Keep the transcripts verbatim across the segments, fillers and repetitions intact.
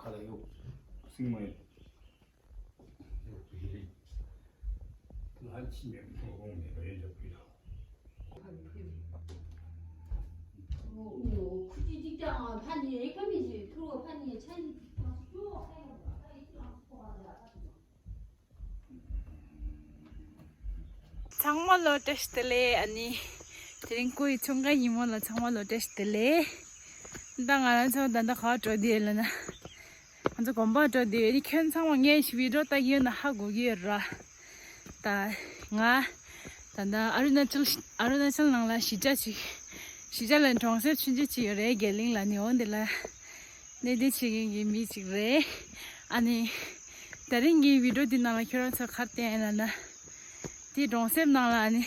ཁ་ལ་ཡོད། སྲིང་མོ་ཡོད། ཡོད་པའི་རིགས། ང་ཕྱི་ནས་མཐོང་དགོངས་མེད་པ་ཡོད་འཇོག་པའི་རོ། ཁུ་ཅི་ཅིག་ཀྱང་ཕ་ནི་ཨེ་ཀ་མི་ཞིག་ཐུ་བོ་ཕ་ནི་ཆ་ནི་ཅིག་ཀྱང་ཅོ་ཨ་ཡོང་ཨ་ཡིག་ཀྱང་ཁོ་བ་ལ། ཚང་མ་ལོ་བཀྲ་ཤིས་བདེ་ལེགས། ཨ་ནི་དེ་རིང་སྐུ་ཡི་འཁྲུངས་སྐར་ཉིན་མོ་ལ་ཚང་མ་ལོ་བཀྲ་ཤིས་བདེ་ལེགས། ད་ང་རང་ཚོ་ད་ལྟ་ག་པར་འགྲོ་བསྡད་ཡོད་ལབ་ན། ང་ཚོ་དགོན་པར་འགྲོ་བསྡད་ཡོད། ཨ་ནི་ཁྱོད་ཚང་མ་ངའི་བི་ཌི་ཡོ་ལྟ་གི་ཡོད་ན་ཧ་གོ་གི་ཡོད་ར། ད་ང་ད་ལྟ་ཨ་རུ་ན་ཅལ་ཨ་རུ་ན་ཅལ་ནང་ལ་གཞིས་ཆགས་ཅིག་གཞིས་ཆགས་ལ་གྲོང་གསེབ་ཆུང་ཆུང་ཅིག་ཡོད་རེད། རྒྱ་གླིང་ལ། ནི་འོ་འདི་ལ་གནས་སྡོད་བྱེད་མཁན་གྱི་མི་ཅིག་རེད། ཨ་ནི་དེ་རིང་གི་བི་ཌི་ཡོ་འདི་ནང་ལ་ཁྱོད་རང་ཚོ་ག་རེ་བསྟན་ཡོད་ལབ་ན། དེ་གྲོང་གསེབ་ནང་ལ་ཨ་ནི་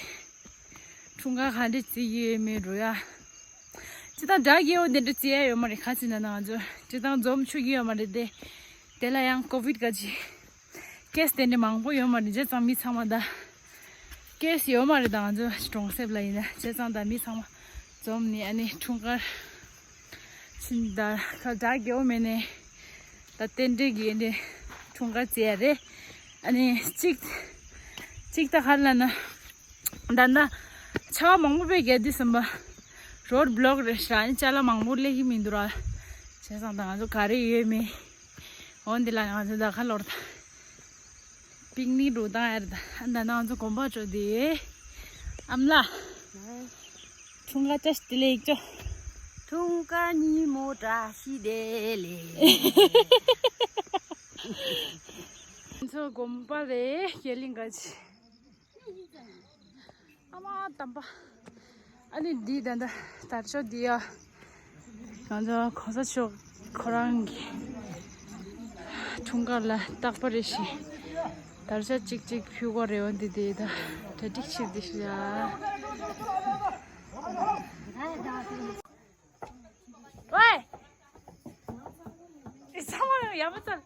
འཁྲུངས་སྐར་ག་འདྲ་བརྩི་གི་ཡོད་མེད་རོ་ཡ། སྤྱིར་བཏང་སྒྲ་རྒྱལ་པོ་དེ་འདྲ་བརྩི་ཡ་ཡོད་མ་རེད། ག་ཅི་ན་ན་ང་ཚོ་སྤྱིར་བཏང་འཛོམས་ཆོག་གི་ཡོད་མ་རེད་དེ། དེ་ལ་ཡང་ཀོ་བིད་ག་ཅི་ཀེ་སི་དེ་འདྲ་མང་པོ་ཡོད་མ་རེད། བྱས་ཙང་མི་ཚང་མ་ད་ཀེ་སི་ཡོད་མ་རེད། ད་ང་ཚོ་གྲོང་གསེབ་ལ་ཡིན་ན། བྱས་ཙང་ད་མི་ཚང་མ་འཛོམས་ནས་ཨ་ནི་འཁྲུངས་སྐར་ཕྱིན། ད་ཁ་སྒྲ་རྒྱལ་པོ་མེད་ནས་ད་རྟེན་འབྲེལ་གྱི་འདི་འཁྲུངས་སྐར་བརྩི་ཡ་རེད། ཨ་ནི་གཅིག་གཅིག་ད་ག་རེ་ལབ་ན། ད་ལྟ་ཆར་པ་མང་པོ་དཔེ་རྒྱག་དུས་ཙམ་པ་རོཌ་བི་ལོག་རེད་ཤག་ཨ་ནི་ཅ་ལག་མང་པོ་སླེབས་ཀྱི་མི་འདུག་ར། བྱས་ཙང་ད་ང་ཚོ་ག་རེ་ཡོད་མེད། འོ་འདི་ལ་ང་ཚོ་ད་ག་ལོར་ད། པིག་ནིག་འགྲོ་སྟངས་ཡར་ད། ཨ་ད་ནང་ཚོ་དགོན་པ་འགྲོ་དེ། ཨ་མ་ལགས། འཁྲུངས་སྐར་བཀྲ་ཤིས་བདེ་ལེགས་ཅོ། འཁྲུངས་སྐར་ཉིན་མོ་བཀྲ་ཤིས་བདེ་ལེགས། ང་ཚོ་དགོན་པ་རེད། རྒྱ་གླིང་ག་ཅི། ཨ་མ་དམ་པ། ཨ་ནི་འདི་ད་ལྟ་དར་ལྕོག་འདི་ཡ། ང་ཚོ་གོང་ས་མཆོག་ཁོ་རང་གི་འཁྲུངས་སྐར་ལ་རྟག་པར་རེ་བཞིན་དར་ཆ་གཅིག་གཅིག་ཕུལ་གོ་རེ་བ་འདི་དེ་ད་གྲ་སྒྲིག་བྱེད་དེ་ཤི་ཡ། ཝེ། ཨེ་ཚང་མ་ཡང་ཡག་པོ་ཚར།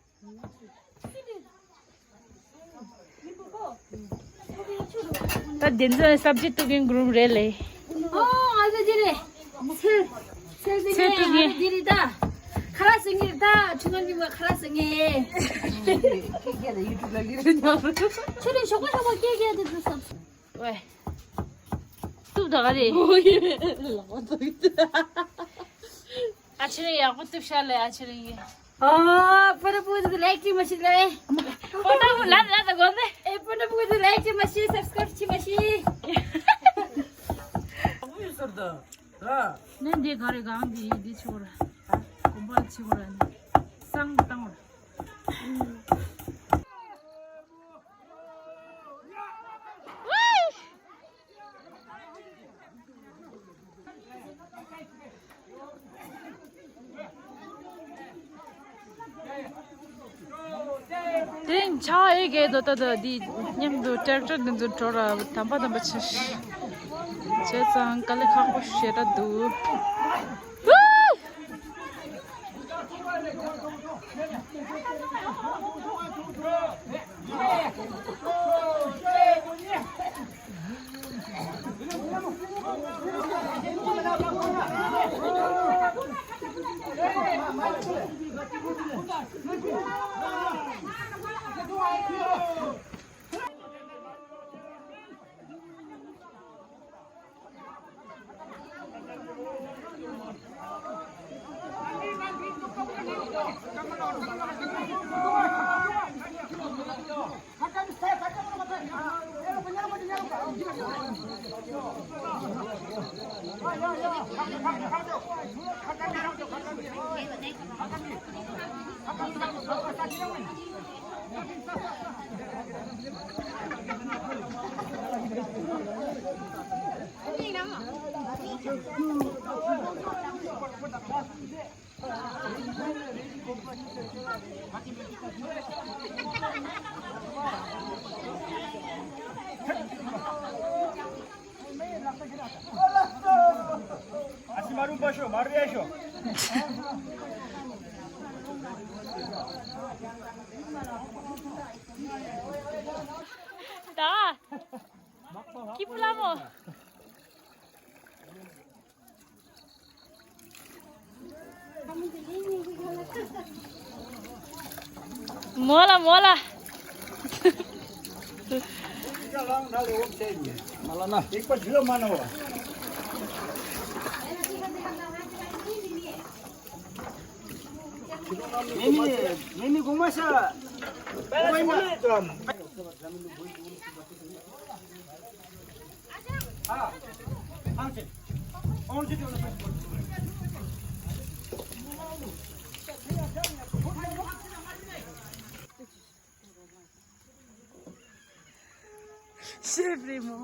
ད་འདི་ཚོ་སབ་ཇི་གཏུབ་མཁན་གུ་རུབ་རེད་ལེ། ཨོ་ང་ཚོ་འདི་རེད། ཚེ་ཚེ་ཚེ་གཏུབ་མཁན། ང་ཚོ་འདི་རེད་ད། ཁ་ལག་ཟ་མཁན་རེད་ད། ཆུང་ངུ་ཉི་མ་ཁ་ལག་ཟ་མཁན། ཁྱེད་ཀྱིས་ཡུ་ཊུབ་ལ་ལི་རེད་ཉོ། ཁྱོད་རང་ཞོགས་པ་ཞོགས་པ་སྐད་རྒྱག་དུས་ཚོད་སོང་། ཝེ། གཏུབ་ད་ག་རེད། ཨོ་ཡེ། ལག་པ་གཏུབ་ཡོད། ཨ་ཆེ་རེ་ཡག་པོ་གཏུབ་ཤག་ལེ། ཨ་ཆེ་རེ་ཡིན། ཨ་པ་ར་པུ་ཏི་ལའིག་ཅིག་མ་བྱེད་ལེ། པ་ར་པུ་ལ་ལ་ད་གོ་ནེ། ཨེ་པ་ར་པུ་ཏི་ལའིག་ཅིག་མ་བྱེད། སབ་སི་ཀ་རབ་ཅིག་མ་བྱེད། ཨ་བུ་ཡོད་ཟེར་ད། ར། ནེ་འདི་ག་རེ་གང་གི་ཡིན་འདི་ཆོར། གོམ་པ་ཆི་གོ་ར་ནི། སང་བཏང་བ། དེ་རིང་ཆར་པ་ཨེ་གས་དོ། ད་ད་འདི་མཉམ་དུ་ཊེག་ཊར་འདི་ཚོ་འགྲོ་ར་དམ་པ་དམ་པ་ཆེ། བྱས་ཙང་དཀའ་ལས་ཁག་པོ་ཞེ་དྲག་འདུག། ཨ་ཙི་མ་རུང་པ་ཤོ། མ་རུང་ཡ་ཤོ། ད། ཀི་པུ་ལ་མོ། མོ་ལ་མོ་ལ། མ་ལ་ན། མེ་མི་མེ་མི་གོང་མ་ཤ། ཤེས་པ་རེད་མོ།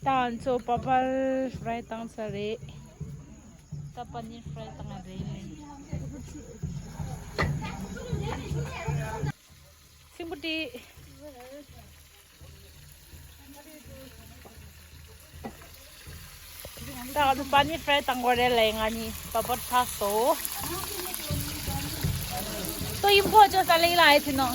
ད་ང་ཚོ་པ་པར་ཧྥ་རའི་བཏང་ཚར་རེད། ད་པ་ནིར་ཧྥ་རའི་བཏང་རེད། སྲིན་པོ་ཏི། ད་ང་ཚོ་པ་ནིར་ཧྥ་རའི་བཏང་དགོས་རེད་ལ། ང་གཉིས་པ་པར་ཚར་སོང་། ཏོ་ཡིན་པོ་ཅོ་ས་ལེ་ལ་ཨེ་ཐི་ནོ།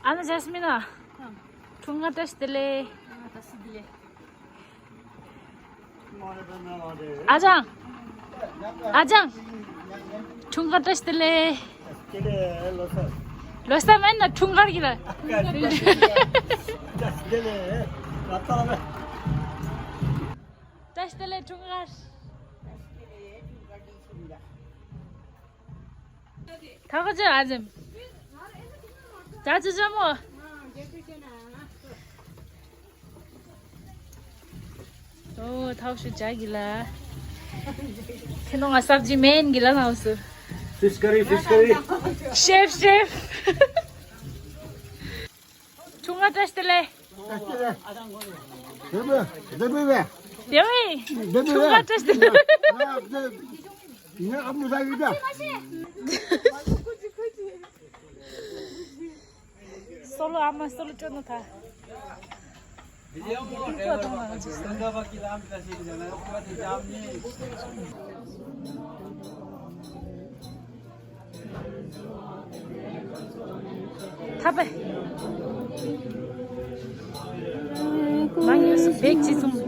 ཨ་ན་ཇཱ་སི་མིན་ཨ། འཁྲུངས་སྔ་བཀྲ་ཤིས་བདེ་ལེགས། ཨ་ཅང་། ཨ་ཅང་། འཁྲུངས་སྔ་བཀྲ་ཤིས་བདེ་ལེགས། ལོ་གསར་མིན་ན་འཁྲུངས་སྐར་གྱི་ལ། བཀྲ་ཤིས་བདེ་ལེགས་འཁྲུངས་སྐར། ཐ་ག་ཅི་ཨ་ཙམ། ད་ཅི་ཅི་མོ། ཨོ་ཐའོ་ཤུ་ཇ་གི་ལ། ཁྱེད་ནོ་ང་སབ་ཇི་མེན་གི་ལ་ནའོ་སུ། Fish curry, fish curry. ཤེབ་ཤེབ། འཁྲུངས་སྔ་བཀྲ་ཤིས་བདེ་ལེགས། བདེ་པོ། བདེ་པོ་བས། བདེ་པོ། འཁྲུངས་སྔ་བཀྲ་ཤིས་བདེ་ལེགས། ངས་ཨ་མོ་ཟ་ཡི་ད། སོ་ལོ་ཨ་མ་སོ་ལོ་སྤྲོད་ནོ་ཐ། ཐ་པེ། མ་ཡོད་སུ་བེག་ཅི་ཙུམ།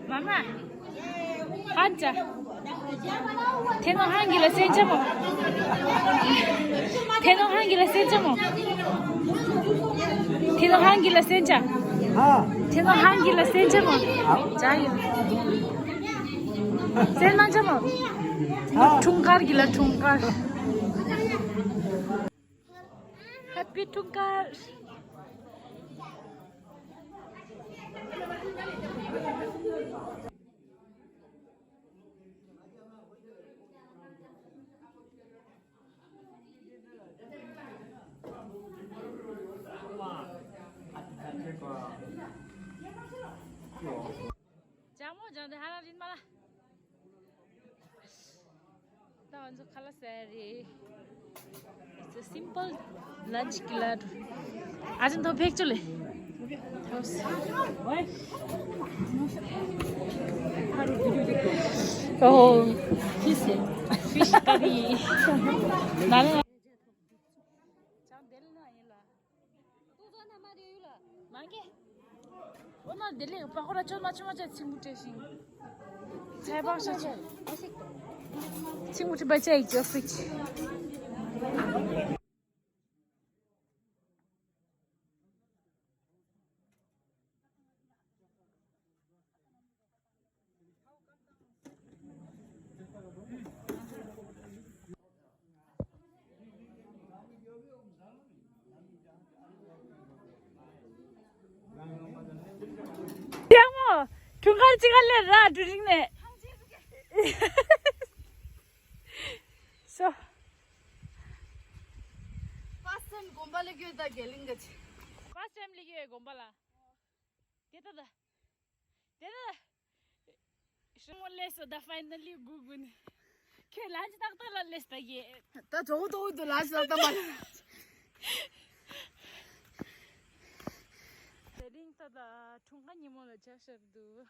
མ་མ། ཧན་ཅ། ཐེ་ནོ་ཧང་གི་ལ་སེན་ཅ་མོ། ཐེ་ནོ་ཧང་གི་ལ་སེན་ཅ་མོ། ཐེ་ནོ་ཧང་གི་ལ་སེན་ཅ། ཧ། ཐེ་ནོ་ཧང་གི་ལ་སེན་ཅ་མོ། ཇ་ཡོ། སེན་མ་ཅ་མོ། ཧ། འཁྲུངས་སྐར་གི་ལ་འཁྲུངས་སྐར། ཧེ་པི་འཁྲུངས་སྐར། ཇ་མོ་ཇ་འདི་ཧ་ར་རིན་མ་ལ། ད་ང་ཚོ་ཁ་ལག་ཟ་ཡ་རེད། It's a simple lunch གི་ལ། ཨ་ཅང་ཐོ་ཕེག་ཅོ་ལེ། ཨོ། ཕིཤ་ཀ་རི། ནང་ལ། ཏུ་ཙོ་ན་མ་རེ་ཡུ་ལ། མ་གེ། འོ་ན་དེ་ལས་པ་ཁོ་ར་ཅོ་མ་ཅོ་མ་ཅོ་ཚིག་མུ་ཏྲེ་ཤིང་། ཚའི་བང་ཤ་ཅོ། ཚིག་མུ་ཏྲེ་བ་ཅ་ཡིག་ཅོ་ཕིག་ཡག་མོ། འཁྲུངས་སྐར་ཅིག་ག་ལེར་ར་འགྲུལ་རིང་ནས། སོ། First time དགོན་པ་ལ་སྐྱོད་ད་རྒྱ་གླིང་ག་ཆེ། First time ལ་སྐྱོད་དགོན་པ་ལ། དེ་ད་ད། དེ་ད་ད། ཤི་མོ་ལེ་སོ་ད་finally གུ་གུ་ནི། ཁྱོད་ལ་ཅི་ཏག་ཏག་ལ་ལེ་སོ་ད་གེ། ད་ཇོ་བོ་ཏོ་བོ་དུ་ལ་ཅི་ཏག་ཏག་མ། དེ་རིང་ད་ད་འཁྲུངས་སྐར་ཉིན་མོ་ལ་ཆ་ཤར་འདུག